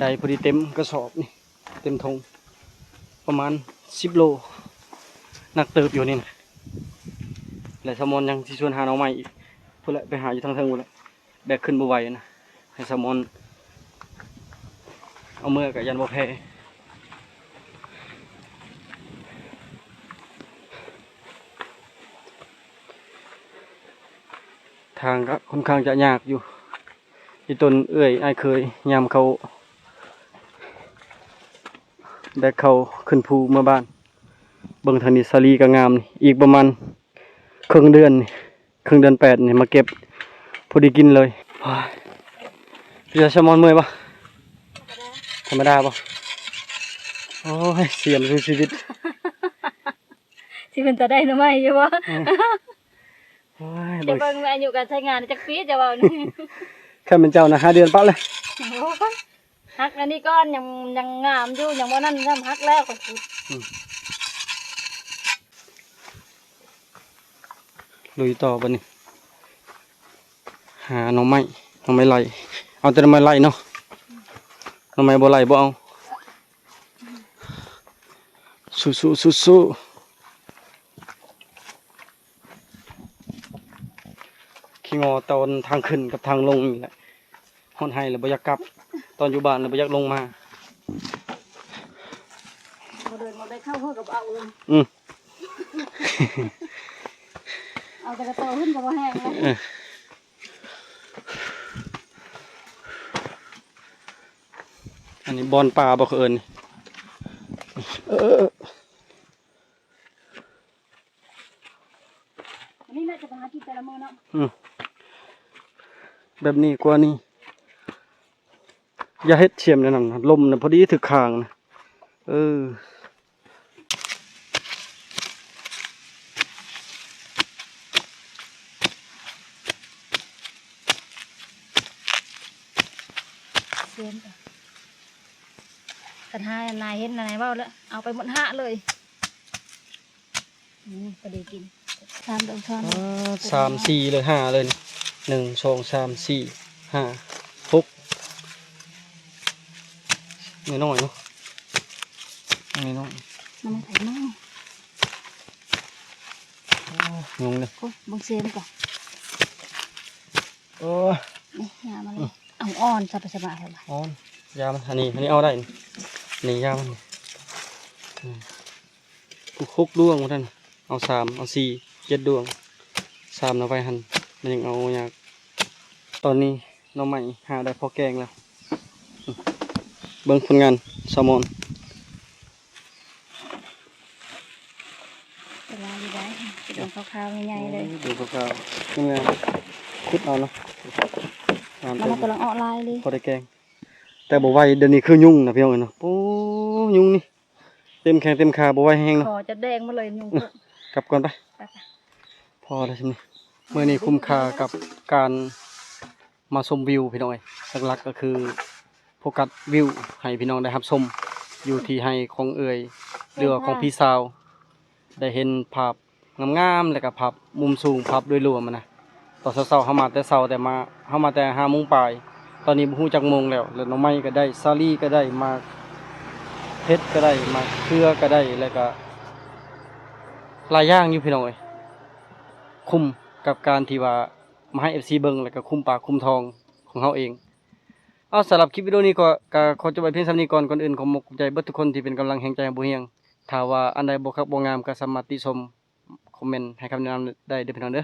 ໄດ້ພໍດີເຕັມກະສອບນີ້ ເຕັມຖົງ ປະມານສິບໂລ ໜັກເຕີບຢູ່ນີ້ນະ ແລະສາວມອນຍັງຊິຊວນຫາໜໍ່ໄມ້ອີກ ພຸ້ນແຫຼະ ໄປຫາຢູ່ທາງເທິງພຸ້ນແຫຼະ ແບກຂຶ້ນບໍ່ໄຫວນະ ໃຫ້ສາວມອນເອົາເມືອກະຢ້ານບໍ່ແພ. ທາງກະຄ່ອນຂ້າງຈະຍາກຢູ່ ອີຕົນເອື້ອຍອ້າຍເຂີຍຍາມເຂົາແບກເຂົ້າຂຶ້ນພູເມືອບ້ານ ເບິ່ງທາງນີ້ສາລີກະງາມນີ້ ອີກປະມານເຄິ່ງເດືອນນີ້ ເຄິ່ງເດືອນແປດນີ້ມາເກັບ ພໍດີກິນເລີຍ. ໂອ້ຍ ເປັນຈັ່ງໃດ ສາວມອນເມື່ອຍບໍ່? ທຳມະດາບໍ່? ໂອ້ຍ ສ່ຽມສູ່ຊີວິດ ຊິເປັນຕາໄດ້ໜໍ່ໄມ້ຢູ່ບໍ່? ໂອ້ຍ ຈະເບິ່ງອາຍຸການໃຊ້ງານຈັກປີ ຈະເວົ້ານີ້ ຄັນແມ່ນເຈົ້ານະ ຫ້າເດືອນປະເລີຍ ໂອ້ຍ. ຫັກອັນນີ້ກ່ອນ ຍັງ ຍັງງາມຢູ່ ຍັງບໍ່ນັ້ນຊ້ຳ ຫັກແລ້ວກໍຂຸດ. ອືມ ລຸຍຕໍ່ບັດນີ້ ຫາໜໍ່ໄມ້ ໜໍ່ໄມ້ໄລ່ ເອົາແຕ່ໜໍ່ໄມ້ໄລ່ເນາະ ໜໍ່ໄມ້ບໍ່ໄລ່ບໍ່ເອົາ. ສູ້ໆ ສູ້ໆ ຂີ້ງໍຕອນທາງຂຶ້ນກັບທາງລົງນີ້ແຫຼະ ຮອດໄຮ່ແລ້ວບໍ່ຢາກກັບ ຕອນຢູ່ບ້ານແລ້ວບໍ່ຢາກລົງມາ. ບໍ່ໄດ້ ບໍ່ໄດ້ເຂົ້າເຮົາກໍບໍ່ເອົາເລີຍ. ອືມ ເອົາແຕ່ກະໂຕຂຶ້ນກໍບໍ່ແຮງແລ້ວ. ເອີ ອັນນີ້ບ່ອນປາບໍ່ ເຂົາເອີ້ນ ເອີ ອັນນີ້ແຫຼະຈະໄປຫາກິນແຕ່ລະມື້ເນາະ. ອືມ ແບບນີ້ກວ່ານີ້ ຢ່າເຮັດຊຽມແນວນັ້ນ ລົມນະ ພໍດີຖືກຄາງນະ ເອີ. ເຊີນ ຄັນຫານາຍເຫັນນາຍເວົ້າແລ້ວ ເອົາໄປໝົດຫ້າເລີຍ. ອືມ ພໍດີກິນ ສາມດອກ ສາມ ອ່າ ສາມ ສີ່ເລີຍ ຫ້າເລີຍ ໜຶ່ງ ສອງ ສາມ ສີ່ ຫ້າ ຫົກ ນ້ອຍໆເນາະ ນ້ອຍໆ ມັນໄປເນາະ. ໂອ້ ຍຸງເດ້ ໂອ້ຍ ເບິ່ງເຊມກ່ອນ ໂອ້ຍ ນີ້ ຢາມັນເລີຍ ອືມ ເອົາອ່ອນ ສະບາຍໆ ອ່ອນ ຢາມັນ ອັນນີ້ ອັນນີ້ເອົາໄດ້ ນີ້ ຢາມັນ ນີ້ ອືມ ຜູ້ ຫົກດວງວ່າຊັ້ນ ເອົາສາມ ເອົາສີ່ ເຈັດດວງ ສາມນະໄວ້ຫັ້ນ ມັນຍັງເອົາຍາກ. ຕອນນີ້ໜໍ່ໄມ້ຫາໄດ້ພໍແກງແລ້ວ ເບິ່ງຜົນງານຊາວມອນ ເວລາຢູ່ໄດ້ ເປັນດວງຂາວໆ ໃຫຍ່ໆ ເລີຍ ໂອ້ຍ ດວງຂາວໆ ງາມໆ ຂຸດເອົາເນາະ ງາມ ມັນກຳລັງອອກລາຍເລີຍ ພໍໄດ້ແກງ ແຕ່ບໍ່ໄຫວ ດຽວນີ້ຄືຍຸງນະ ພີ່ນ້ອງເອີຍເນາະ ໂອ້ ຍຸງນີ້ ເຕັມແຂ້ງເຕັມຂາ ບໍ່ໄຫວແຮງເນາະ ຂໍຈະແດງມາເລີຍຍຸງ ເອີ ກັບກ່ອນໄປ ໄປໆ ພໍແລ້ວຊ່ຳນີ້ ມື້ນີ້ຄຸ້ມຄ່າກັບການມາຊົມວິວພີ່ນ້ອງເອີຍ ຫຼັກໆກໍຄືໂຟກັສວິວໃຫ້ພີ່ນ້ອງໄດ້ຮັບຊົມ ຢູ່ທີ່ໄຮ່ຂອງເອື້ອຍ ຫຼືວ່າຂອງພີ່ສາວ ໄດ້ເຫັນພາບ ງາມໆ ແລ້ວກະພາບມຸມສູງ ພາບໂດຍລວມຫັ້ນນະ ຕອນເຊົ້າໆ ເຮົາມາແຕ່ເຊົ້າ ແຕ່ມາ ເຮົາມາແຕ່ຫ້າໂມງປາຍ ຕອນນີ້ບໍ່ຮູ້ຈັກໂມງແລ້ວ ແລ້ວໜໍ່ໄມ້ກໍໄດ້ ສາລີກໍໄດ້ ໝາກເຫັດກໍໄດ້ ໝາກເຂືອກໍໄດ້ ແລ້ວກະຫຼາຍຢ່າງຢູ່ພີ່ນ້ອງເອີຍ ຄຸ້ມກັບການທີ່ວ່າມາໃຫ້ເອັຟຊີເບິ່ງ ແລ້ວກະຄຸ້ມປາກຄຸ້ມທ້ອງຂອງເຮົາເອງ. ເອົາ ສຳລັບຄລິບວິດີໂອນີ້ກໍ ກໍຂໍຈົບໄວ້ພຽງສ່ຳນີ້ກ່ອນ ກ່ອນອື່ນຂໍຂອບໃຈເບິດທຸກຄົນທີ່ເປັນກຳລັງແຮງໃຈໃຫ້ບໍ່ຫ່ຽງ ຖ້າວ່າອັນໃດບໍ່ຄັກບໍ່ງາມກໍສາມາດຕິຊົມ ຄອມເມັນໃຫ້ຄຳແນະນຳໄດ້ເດີພີ່ນ້ອງເດີ.